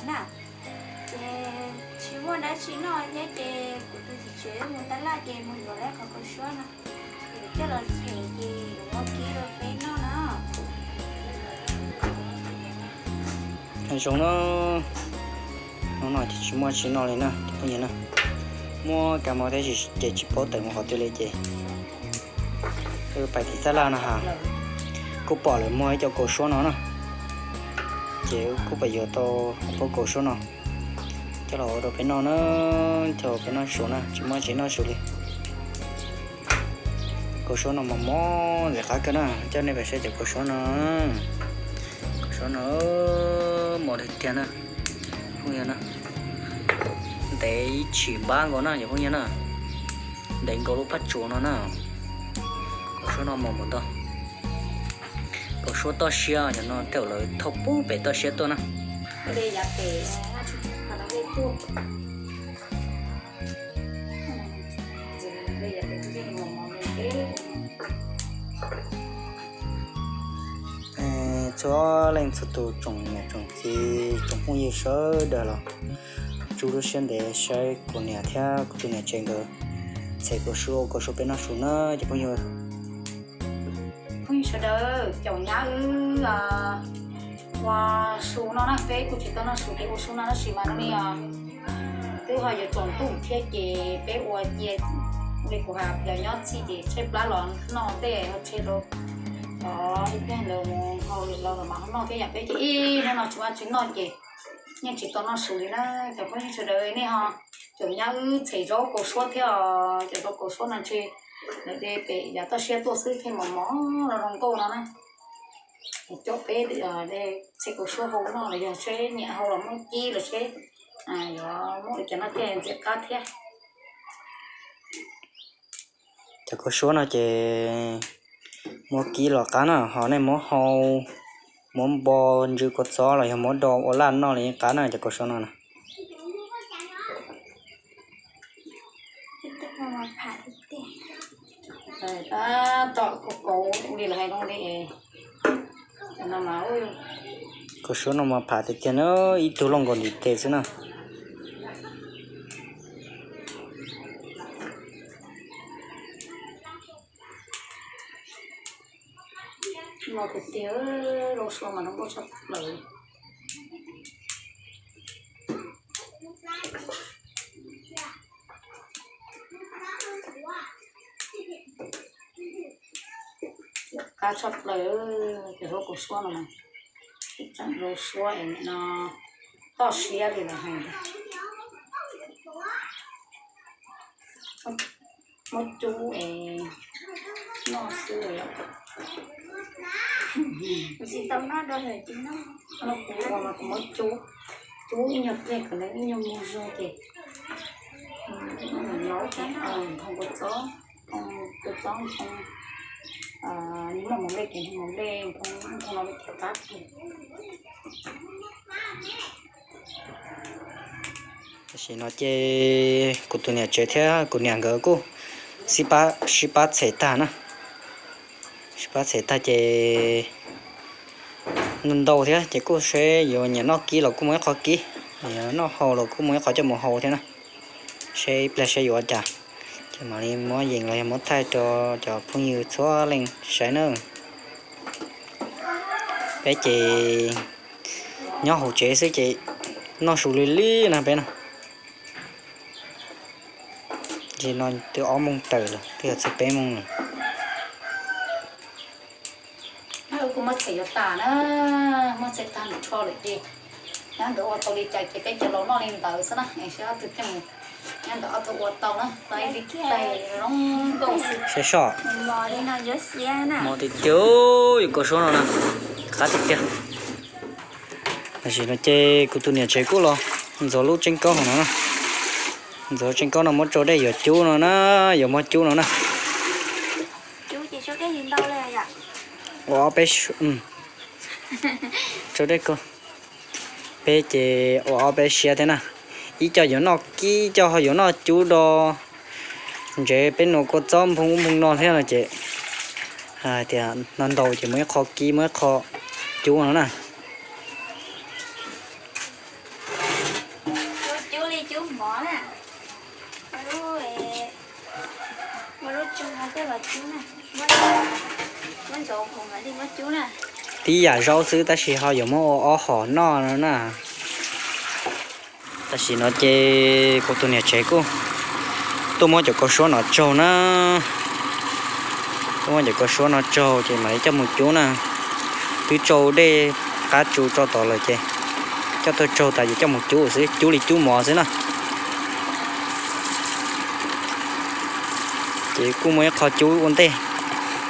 na. Ces tsis muaj dab tsi noj thiab ces kuv tus txiv tsev mus tab laj ces mus yuav lawv qhov kaus suab no, yuav coj los them ces yuav muab kib rau peb noj na. Zoo no, hnub no ces tsis muaj tsi noj li na cov phooj ywg na. Muab kab mob thiab ces tsis paub tawm mus qhov twg li ces wb pais tim tab laj no ha, kuj pom lawv muag ib co kaus suab no na, ces wb kuj pais yuav tau pob kaus suab no coj los ua rau peb noj na, coj peb noj su na, tsis muaj tsi noj su li. Kaus suab no mos mos ntxim qab kawg na, coj nej pais saib cov kaus suab no. Kaus suab no mos tiag tiag na, phooj ywg na. Ntev ib tshim npab nkaus na cov phooj ywg na, ntev nkaus lub phab tsuas no na. Kaus suab no mos npaum ntau. Kaus suab toj siab cov no tej zaum lawv thauj pub pem toj siab tuaj na. Txhua leej txhua tus tsoom niam tsoom txiv tsoom phooj ywg sawv daws los tsuas lub siab ntev saib kuv niam thiab kuv tus niam tsev nkawd txhem kaus suab ua kaus suab peb noj su na cov phooj ywg. Phooj ywg sawv daws, caum nyab wb ua su no na, peb kuj tsis tau noj su ces ua su no tab sis mas no ne os, twb ho yuav tsaus ntuj thiab ces peb ua cia li kuv hais yog nyob txhij ces tshaib plab los noj tej ho tseg rau cov ib pliag ntawd mus hau lwm los los mas ho noj thiab yom, peb ces ib hnub no tsis muaj tsi noj ces yeej tsis tau noj su li na. Cov phooj ywg sawv daws nej ho caum nyab wb txhem zaub kaus suab thiab os, cov zaub kaus suab no ntshe lawv de pem yav toj siab tuaj xwb thiaj mos mos los zoo nkauj no na. Caum peb txhem kaus suab hau noj los yog seb nyiam hau los muab kib los seb yuav muab ua cas noj thiaj ntxim qab thiab. Cov kaus suab no ces muab kib los qab na, ho nej muab hau, muab npo ntsw kua txob los yog muab do ua laj noj los yeej qab na cov kaus suab no na. Kaus suab no mas pham tiag tiag na, ib tug loj nkaus ntiv tes xwb na. Los tiag tiag, lub suab mas zoo nkauj tshaj plaws. Qab tshaj plaws, cov zaub kaus suab no mas, tseem zaub suab es nim no toj siab li lawv hais. Muab cub es noj xwb yom. Kuv tsis tau noj dua, kuv ua mas kuv muab cub, cub ib nyuag pliag kom nws ib nyuag muag zog ces laub ces nthoo kua txob, nthoo kua txob, nthoo, muaj mov nplej ces nthoo mov nplej, nthoo no ces qab. Tam sim no ces kuv tus niam tsev thiab kuv niam nkawd kuj sib pab, sib pab txhem tag na. Sib pab txhem tag ces ntau thiab ces kuj seb yuav nyiam noj kib los kuj muaj ib qho kib, nyiam noj hau los kuj muaj ib qho coj mus hau thiab na. Seb ib pliag seb yuav ua cas, ces mam li muab yees los yog muab thaij rau cov phooj ywg txhua leej saib na. Peb ces nyob hauv tsev xwb ces noj su li li na peb no. Tam sim no twb ob moos tawm lawm, twb yog txog peb moos lawm. Kuv muab txhem yuav tas na, muab txhem tag nrho lawm ces nyob ntawd ua tau li cas ces peb cov laus noj li ntawd xwb na, es seb ob tug thiaj mus nyob ntawd ob tug ua tau na, tau ib lub taig zoo nkauj xwb. Saib soj, mos tiag tiag, yus kaus suab no na, qab tiag tiag. Tam sim no ces kuv tus niam tsev kuj los ntxuav lub tseeb kaub hauv no na. Ntxuav tseeb kaub no muab tsau dej yuav cub no na, yuav muab cub no na. Ua ob peb, tsau dej kaub. Peb ces ua ob peb siab thiab na. Ib co yuav noj kib, ib co ho yuav noj cub do ntsev peb nua kua txob nphoo ub nphoo no thiab no ces hais tias no ntau ces muaj ib qho kib muaj ib qho cub no na. Tib yam zaub xwb tab sis ho yuav muab ua ob hom noj no na. Tam sim no ces kuv tus niam tsev kuj tuaj muab cov kaus suab no tsaug na. Tuaj muab cov kaus suab no tsaug ces mam li coj mus cub na. Twb tsau dej qab tsu tso tod lawm ces coj tuaj tsaug tas ces coj mus cub xwb, cub li cub mov xwb na. Ces kuj muaj ib qho cub ua ntej,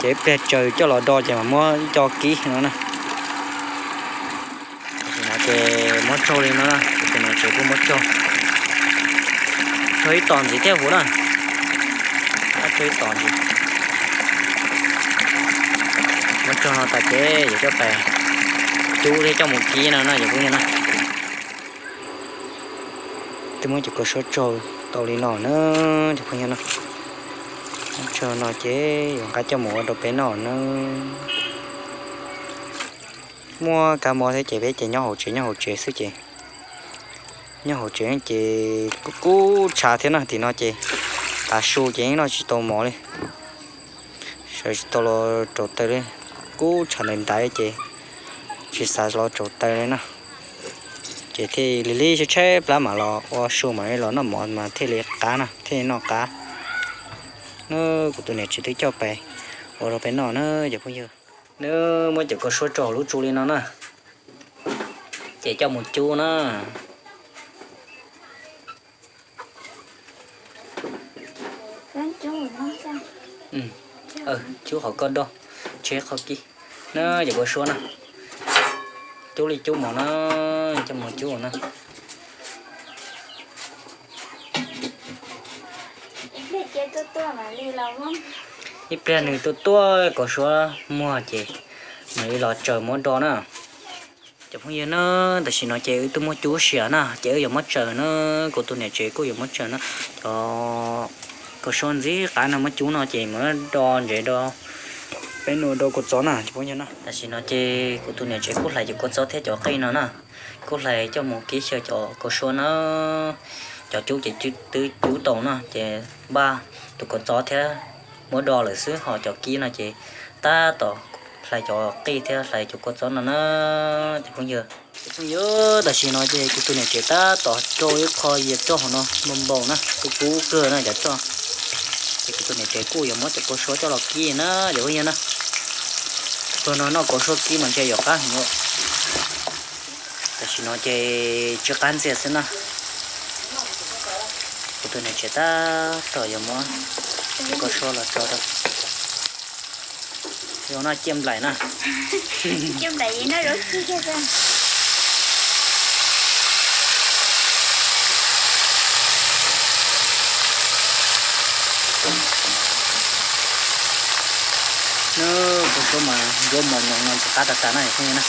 ces ib pliag tsaws coj los do ces mam muab co kib no na. Tam sim no ces muab tsaug li no na, kuv tus niam tsev kuj muab tsaug, tsaug ib tom ntxiv thiab huv na. Tsaug ib tom ntxiv. Muab tsaug no tas ces yuav coj pais cub thiab coj mus kib no na cov phooj ywg na. Twb muab cov kaus suab tsaug tau li no na cov phooj ywg na. Tsaug no ces yuav nqa coj mus ua rau peb noj na. Muaj kab mob thiab ces peb ces nyob hauv tsev, nyob hauv tsev xwb ces, nyob hauv tsev ces kuj tshav thiab na. Tim no ces tav su ces yeej noj tsis tau mov li, sawv tsis tau los rauv taws li. Kuj tshav ntawd ntaiv ces tsis xav los rauv taws li na. Ces thiaj li li tshaib tshaib plab mam los ua su mam li los noj mov mas thiaj li qab na, thiaj li noj qab. Kuv tus niam tsev twb coj pais ua rau peb noj na cov phooj ywg. Nws muab cov kaus suab tsaug lub tsu li no na, ces coj mus cub na. Cub qhov koj do, tseg qhov kib na, cov kaus suab na. Cub li cub mov na, coj mus cub na. Ib pliag nws tuaj tuaj kaus suab muag ces mam li los tsaws muab do na. Cov phooj ywg na, tam sim no ces wb twb muab cub siav na ces wb yuav muab tsaws na, kuv tus niam tsev kuj yuav muab tsaws na. Cov kaus suab ntxim qab no muab cub no ces mam do ntsev do peb nua do kua txob na cov phooj ywg na. Tam sim no ces kuv tus niam tsev kuj hlais cov kua txob thiab cov qij no na, kuj hlais coj mus kib xyaw cov kaus suab na. Cov cub ces twb cub tau no ces npaj tus kua txob thiab muab do lawm xwb, ho cov kib no ces tab tom hlais cov qij thiab hlais cov kua txob no na. Cov phooj ywg, cov phooj ywg, tam sim no ces kuv tus niam tsev tab tom rau ib qho yias roj hauv no npau npau na, kub kub kawg na cov roj. Ces kuv tus niam tsev kuj yuav muab cov kaus suab coj los kib na cov phooj ywg na. Tug no noj kaus suab kib mas ntshe yuav qab heev. Tam sim no ces tsw qab ntxiag xwb na. Kuv tus niam tsev tab tom yuav muab cov kaus suab los tso rau. Yuav noj ciaj nplaim na. Nws kaus suab mas ntsuab mos nyoos no ntxim qab tas tas na cov phooj ywg na.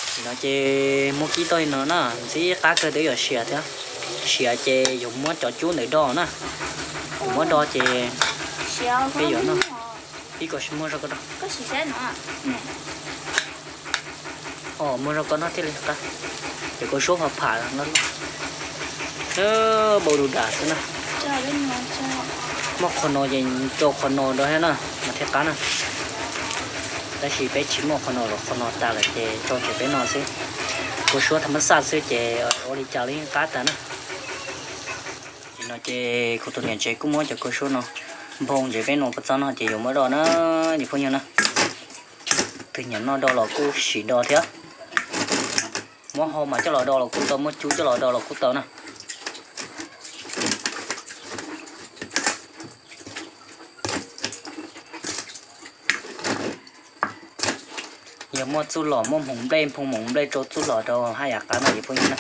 Tam sim no ces muab kib tau li no na, ntxim qab kawg, twb yuav siav thiab. Siav ces yuav muab cov cub ntawd do na. Yuav muab do ces peb yuav noj. Ib ko muab zoj ko do. Muab zoj ko noj thiaj li qab. Ces kaus suab pham pham no, npau du dam xwb na. Muaj qhov no ces rau qhov no rau thiab na mas thiaj qab na. Tab sis peb tsis muaj qhov no los, qhov no tas lawm ces rau ntawm peb no xwb. Kaus suab tham mas xaj xwb ces ua li cas los yeej qab tas na. Tam sim no ces kuv tus niam tsev kuj muab cov kaus suab no nphoo ntsev peb nua kua txob no ces yuav muab do na, cov phooj ywg na. Tus nyiam noj do los kuj sim do thiab. Muab hau mas coj los do los kuj tau, muab cub coj los do los kuj tau na. Yog muaj txuj lom, muaj hmoov nplej, nphoo hmoov nplej rau txuj lom rau haj yam qab no cov phooj ywg na.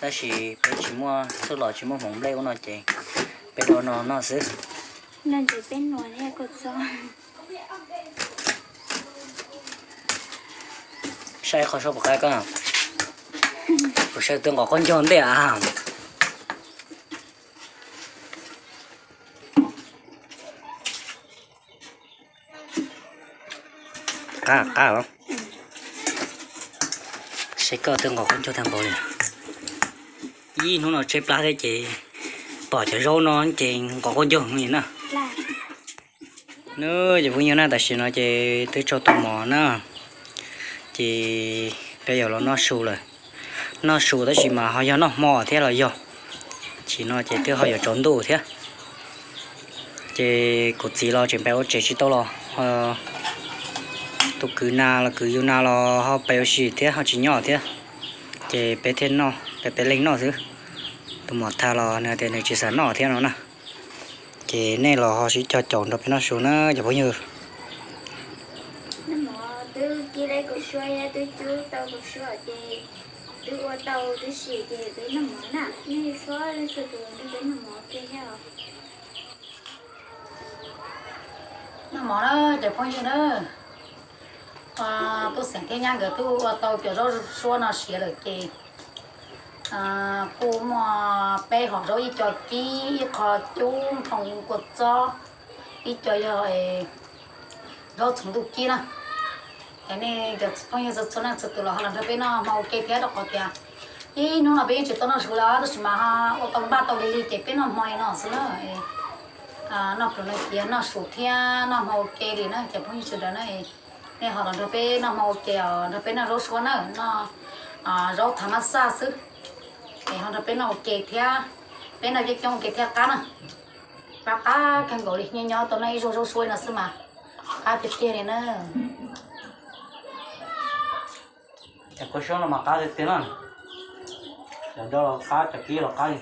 Tab sis peb tsis muaj txuj lom, tsis muaj hmoov nplej ub no ces peb do no noj xwb. Saib qhov suab puas qab koj? Kuv saib twb nqos qaub ncaug ntej a. Qab qab los. Saib koj twb nqos qaub ncaug tag npaum li. Ib hnub no tshaib plab thiab ces pom cov zaub no ces nqos quaj ncaug li na. Nws cov phooj ywg na, tam sim no ces twb tso tus mov na, ces peb yuav los noj su lawm. Noj su tab sis mas ho yog noj hmo thiab los yog, tam sim no ces twb ho yuav tsaus ntuj thiab. Ces kuv txiv los tseem pem ua tsev tsis tau los, tus kwv na los kwv yus na los ho pem ua si thiab ho tsis nyob thiab. Ces peb thiaj noj, peb peb leeg noj xwb. Tus muam Thaj los nws tias nws tsis xav noj thiab no na. Ces nej los ho sib cog caum nrog peb noj su na cov phooj ywg. Noj mov twb kib leb kaum suab thiab twb cub tau kaum suab ces twb ua tau tib si ces peb noj mov na. Nej txhua leej txhua tus nrog peb noj mov ua ke thiab os. Noj mov na cov phooj ywg na. Tub Xeem thiab nyab nkawd twb ua tau cov zaub suab no siav lawm ces kuj muaj peb hom zaub, ib co kib, ib qho cub nphoo kua txob, ib co yog zaub txhuv ntuj kib na. Es nej cov phooj ywg txhua leej txhua tus los ho los nrog peb noj hmo ua ke thiab rau qhov tias ib hnub no peb yeej tsis tau noj su li tab sis mas ua tau npaj tau li li ces peb noj hmo li no xwb na. Noj pluas noj ciav noj su thiab noj hmo ua ke li na cov phooj ywg sawv daws na. Nej ho los nrog peb noj hmo ua ke os, nrog peb noj zaub suab na, noj zaub thav mab xaj xwb. Es ho nrog peb noj ua ke thiab, peb noj coob coob ua ke thiaj qab na. Qab qab kawg nkaus li, nyob nyob tau noj ib zaug zaub suab no xwb mas qab tiag tiag li na. Cov kua suab no mas qab tiag tiag na. Cov nrau los qab, cov kib los qab li.